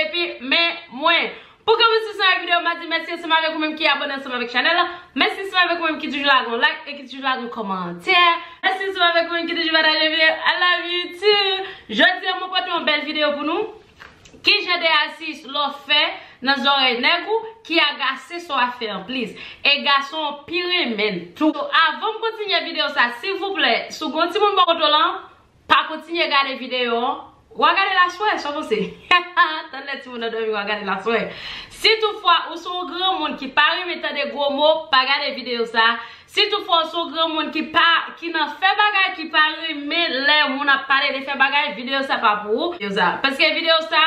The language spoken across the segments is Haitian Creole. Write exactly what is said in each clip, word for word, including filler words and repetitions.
Epi, men mwen, pou kòmanse ansanm avèk videyo, m a di mèsi ansanm avèk ou menm ki abòne ansanm avèk chanèl la. Mèsi ansanm avèk ou menm ki toujou lage yon like e ki toujou lage yon kòmantè. Mèsi ansanm avèk ou menm ki toujou pataje videyo. I love you too. Jodi a, mwen pote yon bèl videyo pou nou. Kijan de asis lè w fè nan zòrèy nèg ou ki agase sa w ap fè an plis. E gason pi renmen l tou. So, avan m kontinye videyo sa, silvouplè, si w gen yon timoun bò kote w lan, pa kontinye gade videyo an. W a gade l aswè, sa w panse? Tann lè timoun nan dòmi, w a gade l aswè. Si toutfwa ou se yon granmoun ki pa renmen tande gwo mo, pa gade videyo sa. Si toutfwa ou se yon granmoun ki pa, ki nan fè bagay ki pa renmen lè moun ap pale de fè bagay, videyo sa pa pou ou. Videyo sa. Paske videyo sa,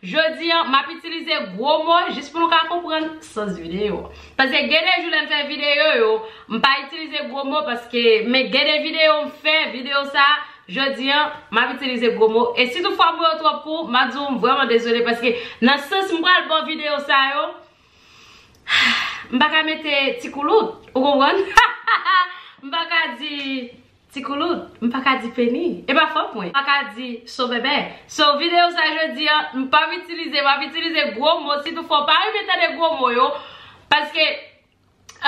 jodi a, m ap itilize gwo mo jis pou nou ka konprann sans videyo. Paske gen de jou lè m fè videyo yo, m pa itilize gwo mo paske, men gen de videyo m fè, videyo sa, jodi a, m ap itilize gwo mo. E si toutfwa mo yo twòp pou ou, m ap di w m vrèman dezole paske nan sans m pral ba w videyo sa yo, m pa ka mete ti koulout, ou konprann? M pa ka di ti koulout, m pa ka di peni. E pa fòt mwen. M pa ka di so bèbè. So, videyo sa jodi a, m p ap itilize, m ap itilize gwo mo. Si toutfwa w pa renmen tande gwo mo yo, paske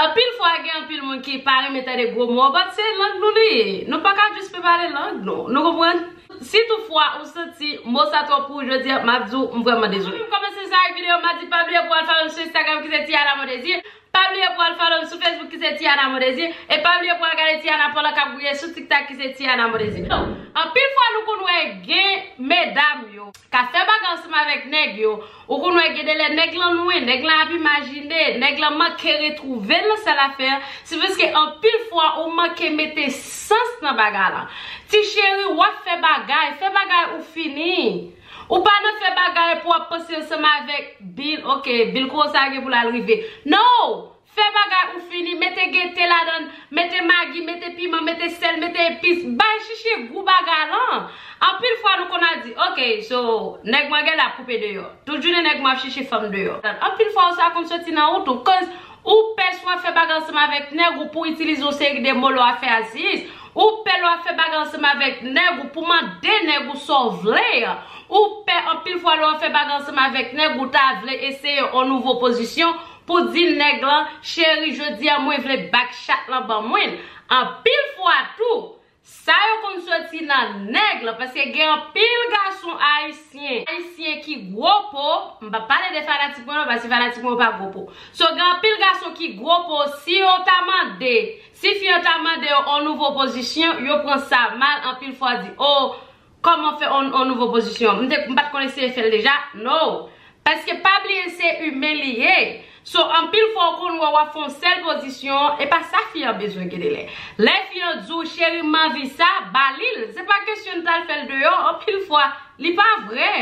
anpil fwa, gen anpil moun ki pa renmen tande gwo mo, but se lang nou li ye. Nou pa ka jis pe pale lang nou. Nou konprann? Si toutfwa ou santi mo sa twòp pou ou jodi a, m ap di w m vrèman dezole. Anvan m kòmanse sa avèk videyo, m a di pa bliye pou w al follow m sou Instagram ki se Tiana Mondésir. Pa bliye pou w al follow m sou Facebook ki se Tiana Mondésir. E pa bliye pou w al gade Tiana Paula k ap gouye sou TikTok ki se Tiana Mondésir. So, anpil fwa nou konn wè gen medam yo k ap fè bagay ansanm avèk nèg yo. Ou konn wè gen de lè nèg lan lwen, nèg lan ap imajine, nèg lan manke retwouve l nan sa l ap fè a. Se paske anpil fwa ou manke mete sans nan bagay lan. Ti cheri, w ap fè bagay, fè bagay ou fini. Ou pa nan fè bagay pou w ap panse ansanm avèk bil, ok, bil konsa gen pou l al rive. No! Fè bagay ou fini, mete gete ladan, mete magi, mete piman, mete sèl, mete epis, bay chichi gou bagay lan. Anpil fwa nou konn al di, ok, so, nèg mwen genlè ap koupe deyò. Tout jounen nèg mwen ap chichi fanm deyò. Anpil fwa sa konn soti nan ou tou, cause ou pè si w ap fè bagay ansanm avèk nèg ou pou itilize yon seri de mo lè w ap fè asis. Ou pè lè w ap fè bagay ansanm avèk nèg ou pou mande nèg ou sa w vle. Ou pè anpil fwa lè w ap fè bagay ansanm avèk nèg ou ta vle eseye yon nouvo pozisyon pou di nèg lan, cheri, jodi a mwen vle back chat lan ban mwen. Anpil fwa tou, sa yo konn soti nan nèg lan, paske gen anpil gason ayisyen, ayisyen ki gwo po, m p ap pale de fanatik mwen non, paske fanatik mwen yo pa gwo po. So, gen anpil gason ki gwo po, si yo ta mande, si fi an ta mande yo yon nouvo pozisyon, yo pran sa mal, anpil fwa di, oh, kòman fè yon, yon nouvo pozisyon? M te, m pa t konn eseye fè l deja? No. Paske pa bliye se imen li ye. So, anpil fwa ou konn wè w ap fè yon sèl pozisyon, e pa sa fi an bezwen gen de lè. Lè fi an di w, cheri, m anvi sa, ba li l. Se pa kesyon n t al fè l deyò, anpil fwa, li pa vrè.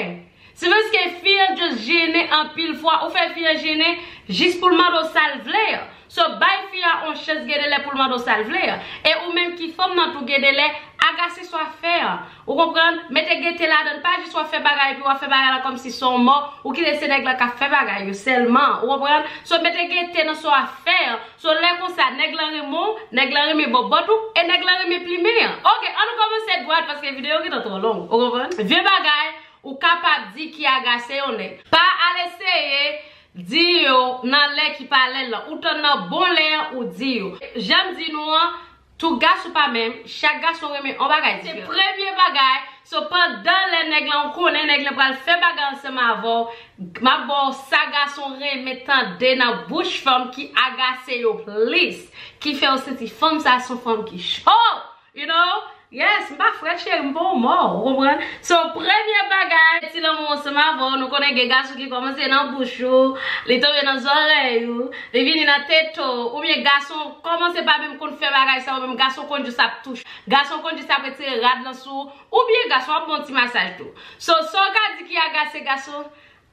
Se paske fi an just jennen anpil fwa, ou fè fi an jennen jis pou l mande w sa l vle. So, bay fi a yon chans gen de lè pou l mande w sa l vle. E ou menm ki fanm nan tou gen de lè, agase sa w ap fè a. Ou konprann? Mete gete ladan l, pa jis w ap fè bagay epi w ap fè bagay la kòmsi se yon mò, ou kite se nèg la k ap fè bagay yo sèlman. Ou konprann? So, mete gete nan sa w ap fè a. So, lè konsa, nèg lan renmen w, nèg lan renmen bòbòt ou, e nèg lan renmen plimen an. Ok, ann nou kòmanse dwat paske videyo gentan twò long. Ou konprann? Vye bagay, ou kapab di ki agase yon nèg. Pa al eseye di yo nan lè ki pa lè l lan. Ou tann nan bon lè an, ou di yo. Jan m di nou an, tout gason pa menm, chak gason renmen yon bagay diferan. Se premye bagay, so pandan lè nèg lan, ou konnen nèg lan pral fè bagay ansanm avè w, m ap ba w sa gason renmen tande nan bouch fanm ki agase yo plis, ki fè yo santi fanm sa se yon fanm ki cho. You know? Yes, m pa frèt, cheri, m pa yon mò, ou konprann? So, premye bagay, ti lanmou ansanm avè w, nou konnen gen gason ki kòmanse nan bouch ou, li tonbe nan zòrèy ou, li vini nan tete w, oubyen gason kòmanse pa menm konn fè bagay sa, oubyen gason konn jis ap touche, gason konn jis ap retire rad lan sou ou, oubyen gason ap ba w ti masaj tou. So, sa w ka di ki agase gason,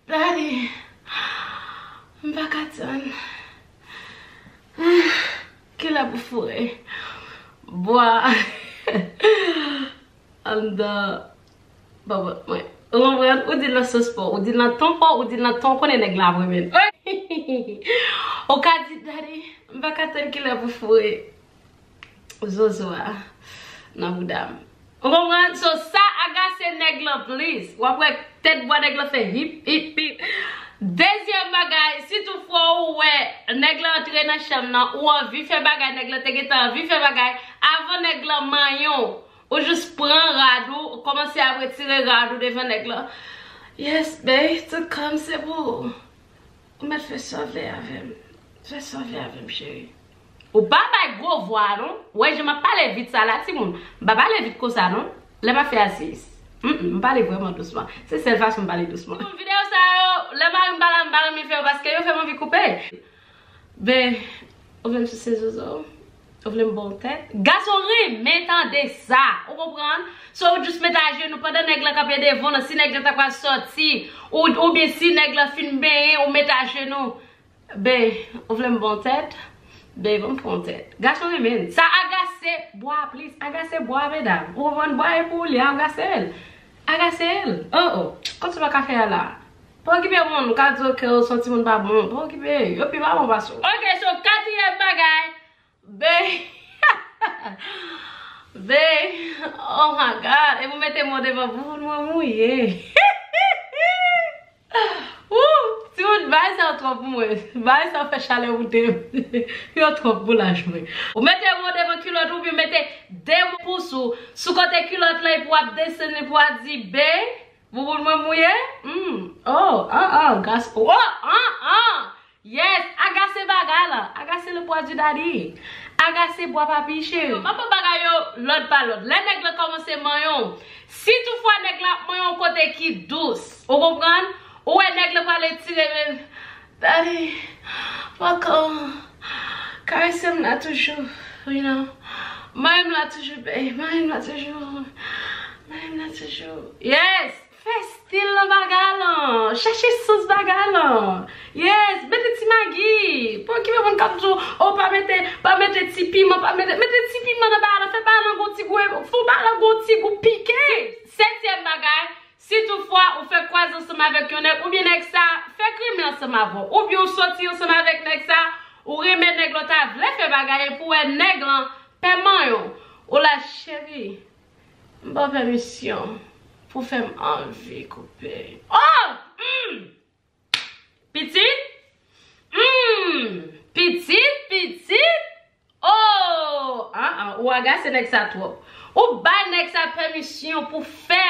Daddy, m pa ka tann. Kilè pou foure bwa anndan bòbòt mwen? Ou konprann? Ou di l nan sans pa w, ou di l nan ton pa w, ou di l nan ton w konnen nèg la ap renmen l. Ou ka di, Daddy, m pa ka tann kilè pou foure zozo a nan bouda m. Ou konprann? So, sa agase nèg lan plis. W ap wè tèt bwa nèg lan fè hip, hip, hip. Dezyèm bagay, si toutfwa ou wè nèg lan antre nan chanm nan, ou anvi fè bagay, nèg lan te gentan anvi fè bagay, avan nèg lan manyen w, ou jis pran rad ou, ou kòmanse ap retire rad ou devan nèg lan. Yes, babe, tout kòm se pou ou. Ou mèt fè sa w vle avè m. Fè sa w vle avè m, cheri. Ou pa bay gwo vwa, non. Ou wè jan m ap pale vit sa la, timoun. M pa pale vit konsa, non. Lè m ap fè asis. Mm, mm, m pale vrèman dousman. Se sèl fason m pale dousman. Videyo sa yo, lè mari m pa la, m pa renmen fè yo paske yo fè m anvi koupe. Ben, ou vle m souse zozo? Ou vle m ba w tèt? Gason renmen tande sa. Ou konprann? So, ou jis met ajenou pandan nèg lan kanpe devan w lan, si nèg lan ta pral sòti, ou, oubyen si nèg lan fin benyen, ou met ajenou. Ben, ou vle m ba w tèt? Ben, ban m pran w tèt. Gason renmen sa. Agase bwa plis. Agase bwa, medam. Ou konprann, bwa e pou li, agase l. Agase l. Oh, oh. Kòmsi w pa ka fè a la. Pa okipe moun, ou ka di, ok, ou se yon timoun pa bon. Pa okipe, yo pi pa bon pase w. Ok, so, katriyèm bagay, ben, ben, oh my God, e pou mete mo devan bouboun mwen mouye. Wou, timoun, bagay sa yo twòp pou mwen. Bagay sa yo fè chalè moute m. Yo twòp pou laj mwen. Ou mete mo devan kilòt ou, oubyen mete de mo pous ou sou kote kilòt lan, epi w ap desann li pou w ap di, ben, bouboun mwen mouye? Hmm. Oh, an, an, gas, oh, an, an. Yes, agase bagay la. Agase le poids du daddy. Agase bwa papi, cheri. M ap pran bagay yo lòd pa lòd. Lè nèg lan kòmanse manyen w, si toutfwa nèg lan ap manyen w kote ki dous, ou konprann? Ou wè nèg lan pral etire men. Daddy, poko. Karese m la toujou, you know. Manyen m la toujou, babe. Manyen m la toujou. Manyen m la toujou. Yes! Fè stil nan bagay lan. Chèche sans bagay lan. Yes, mete ti magi. Pa okipe moun k ap di w, oh, pa mete, pa mete ti piman, pa mete, mete ti piman nan bagay lan. Fè bagay lan gon ti gou, fè bagay lan gon ti gou pike. Setyèm bagay, si toutfwa ou fè kwaze ansanm avèk yon nèg, oubyen nèg sa fè krimen ansanm avè w, oubyen ou sòti ansanm avèk nèg sa, ou renmen nèg lan, ou ta vle fè bagay, epi w wè nèg lan pè manyen w, ou la, cheri, m ba w pèmisyon pou fè m anvi koupe. Oh! Hmm! Pitit? Hmm! Pitit, pitit? Oh! An, an, ou agase nèg sa twòp. Ou bay nèg sa pèmisyon pou fè,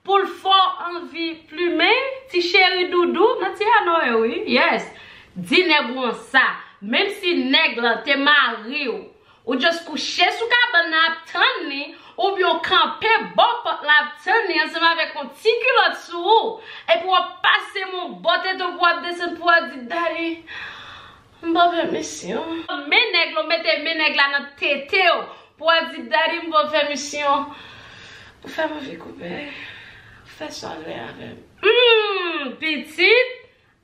pou l fè w anvi plimen, ti cheri doudou, nan ti anò yo, wi. Yes. Di nèg ou an sa. Menm si nèg lan te mari w, ou just kouche sou kabann nan ap tann li, oubyen w kanpe bò pòt la ap tann li ansanm avèk yon ti kilòt sou ou, epi w ap pase yon bò tete w pou w ap desann pou w ap di, daddy, m ba w pèmisyon. Men nèg la, w mete men nèg la nan tete w pou w ap di, daddy, m ba w pèmisyon. Ou fè m anvi koupe. Ou fè sa w vle avè m. Hmm, pitit.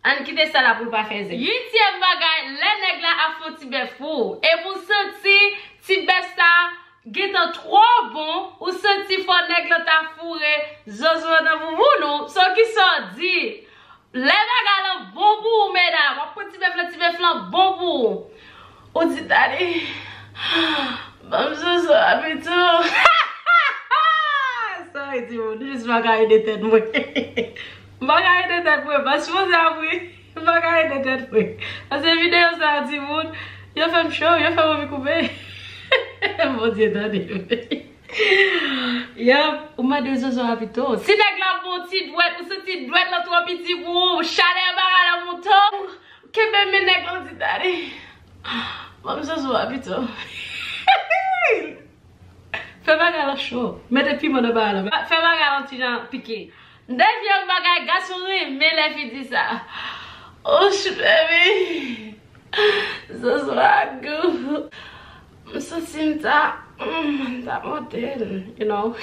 Ann kite sa la pou l pa fè zèk. Uityèm bagay, lè nèg la ap fè yon ti bèf pou ou, epi w santi ti bèf sa gentan twò bon, ou santi fò nèg lan ta foure zozo nan bouboun ou, so kisa w di? Lè bagay lan bon pou ou, medam, w ap pran ti bèf lan, ti bèf lan bon pou ou. Ou di, daddy, ban m zozo a pito. Sorry, timoun, jis m pa ka ede tèt mwen. M pa ka ede tèt mwen, pa sipoze ap ri. M pa ka ede tèt mwen. Paske videyo sa a, timoun, yo fè m cho, yo fè m anvi koupe. Bondye tande m. Yap, ou mande zozo a pito. Si nèg la bon ti dwèt, ou santi dwèt lan twò piti pou ou, chalè bagay la monte w, kenbe men nèg la, ou di, daddy, ban m zozo a pito. Fè bagay la cho. Mete piman nan bagay la. Fè bagay la ti jan pike. Dezyèm bagay, gason renmen lè fi di sa. Oh, baby. Zozo a gou. M santi m ta, mm, m ta mòde l, you know.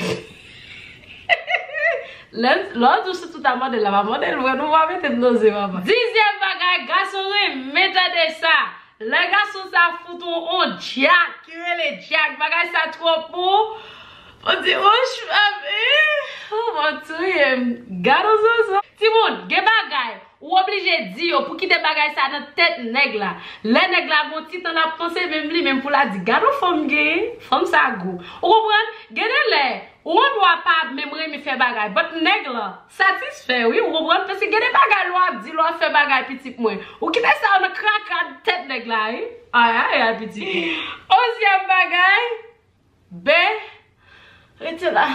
Lè, lè w di w santi w ta mòde l, la pa mòde l vre, nou pa mete m nan ze papa. Dizyèm bagay, gason renmen tande sa. Lè gason sa fout ou on djak, ki rele djak, bagay sa twò pou ou. Ou di, wouch, papi, ou pral touye m. Gad on zozo. Timoun, gen bagay, Ou oblije di yo pou kite bagay sa nan tèt nèg la. Lè nèg la gon ti tan l ap panse menm li menm pou l a di, "Gad on fanm genyen, fanm sa gou." Ou konprann? Gen de lè, ou an dwa pa menm renmen fè bagay, but nèg lan satisfè, wi, ou konprann? Paske gen de bagay lè w ap di, lè w ap fè bagay, pitit mwen. Ou kite sa yo nan krakad tèt nèg la, wi. Ay, ay, ay, pitit mwen. Onzyèm bagay, B, rete la.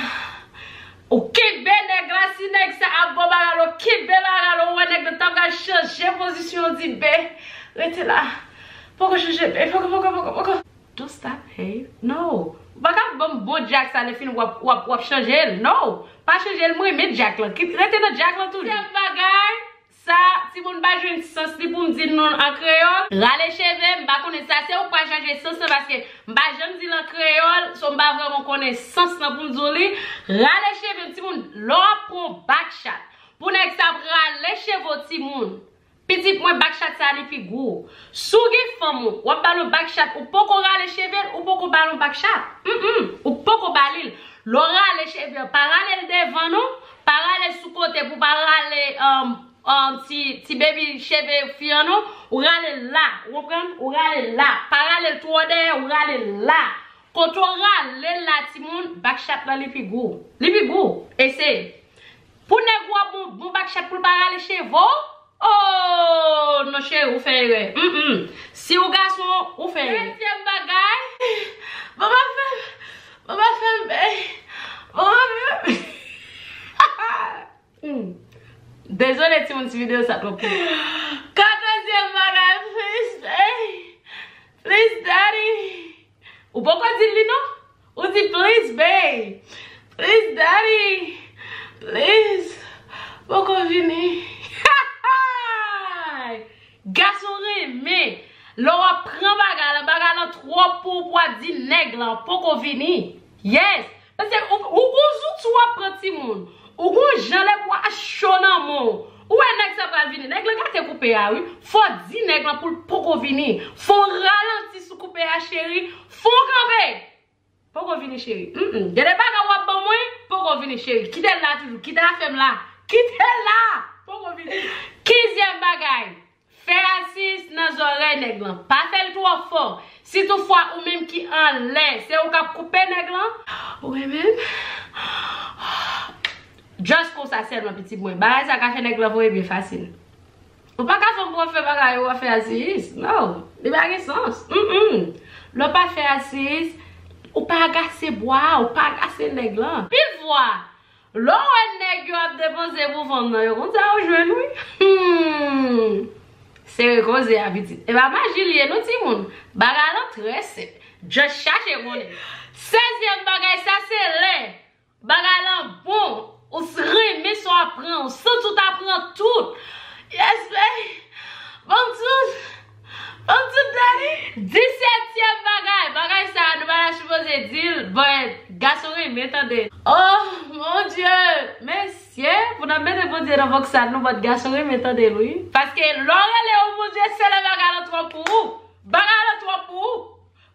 Ou kenbe nèg la, si nèg sa ap bon bagay la, ou kenbe bagay la, ou wè nèg la ta pral chanje pozisyon, ou di, "B, rete la." Poko chanje, B, poko, poko, poko, poko. Don't stop, hey. No. Ou pa ka ban m bon djak sa, lè fini w ap, w ap, w ap chanje l. No. Pa chanje l, mwen renmen djak lan. Ki, rete nan djak lan toujou. Dèzyèm bagay, sa, timoun pa jwenn sans li pou m di l non an kreyòl. Rale cheve, m pa konnen sa, se ou k pral chache sans lan, paske m pa janm di l an kreyòl, so m pa vrèman konnen sans lan pou m di w li. Rale cheve, timoun, lè w ap pran yon backshot, pou nèg sa ap rale cheve w, timoun. Pitit mwen, backshot sa li pi gou. Si w gen fanm ou, w ap ba l yon backshot, ou poko rale cheve l, ou poko ba l yon backshot. Mm, mm, ou poko ba li l. Lè w rale cheve an, pa rale l devan non, pa rale l sou kote pou pa rale, um, um, ti, ti baby cheve fi an non, ou rale l la, ou konprann? Ou rale l la, pa rale l twò dèyè, ou rale l la. Kote w rale l la, timoun, backshot lan li pi gou. Li pi gou. Eseye. Pou nèg ou ap bon, bon backshot pou l pa rale cheve w? Oh, non, cheri, ou fè erè. Mm, mm. Si ou gason, ou fè erè. Dezyèm bagay, bon, pa fè m, bon, pa fè m, ey. Bon, pa fè m. Hmm. Dezole, timoun, si videyo sa twòp pou ou. Katòzyèm bagay, please, ey. Please, daddy. Ou poko di l li non? Ou di, "Please, babe. Please, daddy. Please." Poko vini. Gason renmen. Lè w ap pran bagay lan, bagay lan twòp pou ou pou w ap di nèg lan poko vini. Yes. Paske ou, ou gon zouti w ap pran timoun. Ou gon jan lè bwa cho nan men w. Ou wè nèg sa pral vini. Nèg lan gate koupe a, wi. Fò w di nèg lan pou l poko vini. Fò w ralanti sou koupe a, cheri. Fò w kanpe. Poko vini, cheri. Mm, mm. Gen de bagay w ap ban mwen, poko vini, cheri. Kite l la toujou. Kite afè m la. Kite l la. Poko vini. Kenzyèm bagay. Fè asiz nan zòrèy nèg lan. Pa fè l twò fò. Si toutfwa ou menm ki anlè, se ou k ap koupe nèg lan. Ou renmen m? Just konsa sèlman, pitit mwen. Bagay sa ka fè nèg lan voye byen fasil. Ou pa ka fè m pou w ap fè bagay ou ap fè asiz. No. Li pa gen sans. Mm, mm. Lè w pa fè asiz, ou pa agase bwa, ou pa agase nèg lan. Pil fwa, lè w wè nèg yo ap depanse pou fanm nan, yo konn sa yo jwenn, wi. Hmm. Sere koze a, pitit. E pa maji li ye, non, timoun. Bagay lan trè senp. Just chache konnen. Sèzyèm bagay, sa se lè bagay lan bon. Ou s-, renmen sa w ap pran. Ou santi w ta pran tout. Yes, babe. Ban m tout. Ban m tout, daddy. Disètyèm bagay. Bagay sa, nou pa ta sipoze di l. But gason renmen tande l. Oh, mon Dieu. Mesye, pou n ap mete Bondye nan vòksal nou, but gason renmen tande l, wi. Paske lè w rele yon Bondye, se lè bagay lan twòp pou ou. Bagay lan twòp pou ou.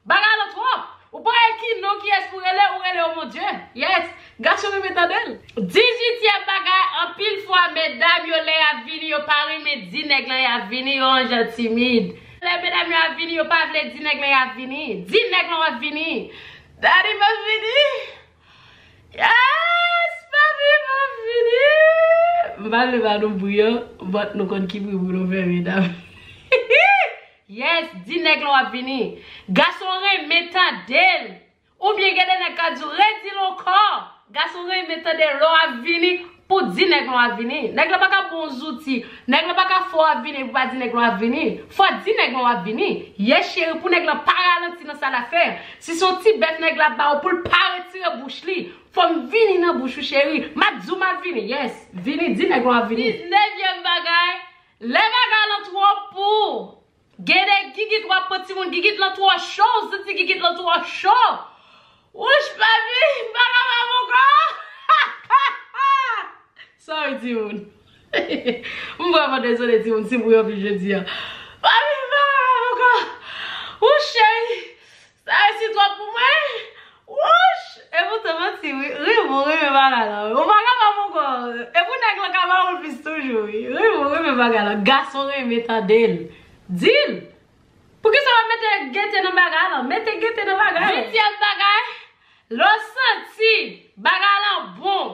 Bagay lan twòp. Ou pa wè ki non kiyès pou rele, ou rele yon Bondye. Yes. Gason renmen tande l. Dizuityèm bagay, anpil fwa, medam yo, lè y ap vini, yo pa renmen di nèg lan y ap vini, yo an jan timid. Lè medam yo ap vini, yo pa vle di nèg lan y ap vini. Di nèg lan w ap vini. Daddy, m ap vini. Yes, papi, m ap vini. M pa vle ba nou bri an, but nou konn ki bri pou nou fè, medam. Yes, di nèg lan w ap vini. Gason renmen tande l. Oubyen gen de nèg ka di w, redi l ankò. Gason renmen tande lè w ap vini pou di nèg lan w ap vini. Nèg lan pa ka ba w zouti. Nèg lan pa ka fè w ap vini pou pa di nèg lan w ap vini. Fò w di nèg lan w ap vini. Yes, cheri, pou nèg lan pa ralanti nan sa l ap fè. Si se yon ti bèf nèg la ap ba w, pou l pa retire bouch li. Fò m vini nan bouch ou, cheri. M ap di w m ap vini. Yes, vini, di nèg lan w ap vini. Diznevyèm bagay, lè bagay lan twòp pou ou. Gen de gigit w ap pran timoun, gigit lan twò cho, ou santi gigit lan twò cho. Wouch, papi, m pa kapab ankò. Sorry, timoun. M vrèman dezole, timoun, si m ri anpil jodi a. Papi, m pa kapab ankò. Wouch, cheri, sa resi twòp pou mwen. Wouch! E poutan manti, wi. Ri bon, ri men bagay lan, wi. Ou pa kapab ankò. E pou nèg lan ka ba ou l plis toujou, wi. Ri bon, ri men. Bagay la, gason renmen tande l. Di l. Poukisa w ap mete gete nan bagay la? Mete gete nan bagay la. Ventyèm bagay, lè w santi bagay lan bon,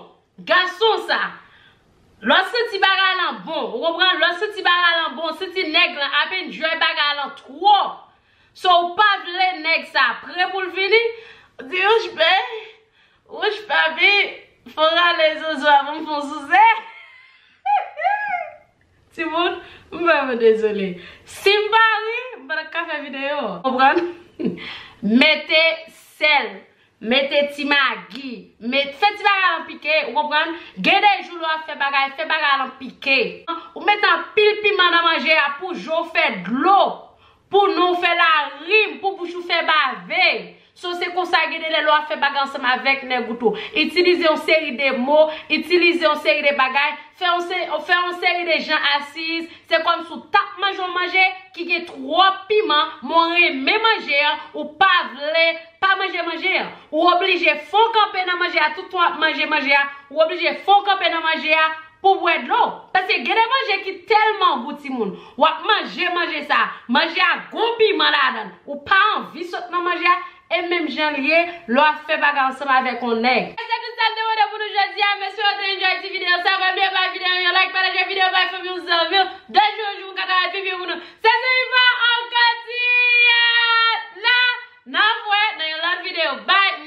gason sa, lè w santi bagay lan bon, ou konprann? Lè w santi bagay lan bon, santi nèg lan ap enjoy bagay lan twòp. So ou pa vle nèg sa pre pou l vini, di, Wouch, bèy, wouch, papi, fò w rale zozo a pou m fè w souse. Timoun, m vrèman dezole. Si m pa ri, m pa t ap ka fè videyo. Konprann? Mete sèl, mete ti magi, met, fè ti bagay lan pike, ou konprann? Gen de jou lè w ap fè bagay, fè bagay lan pike. Ou mete anpil piman nan manje a pou je w fè dlo, pou non w fè larim, pou bouch ou fè bave. So, se konsa gen de lè lè w ap fè bagay ansanm avèk nèg ou tou. Itilize yon seri de mo, itilize yon seri de bagay, fè yon se-, fè yon seri de jan asiz. Se kòmsi w t ap manje yon manje ki gen twòp piman, men w renmen manje an, ou pa vle pa manje manje an. Ou oblije fè w kanpe nan manje a, toutan w ap manje manje a, ou oblije fè w kanpe nan manje a, pou bwè dlo. Paske gen de manje ki tèlman gou, timoun. W ap manje manje sa, manje a gon piman ladan l. Ou pa anvi sot nan manje a, e menm jan l ye lè w ap fè bagay ansanm avèk yon nèg. Se tout sa m te pote pou nou jodi a, mesye, yo te enjoy ti videyo sa, pa bliye bay videyo yon like, pataje videyo bay fanmi w, zanmi w, de jou an jou pou ka travay pi byen pou nou. Se Sullivan Alcantiyat la, n ap wè nan yon lòt videyo. Bye!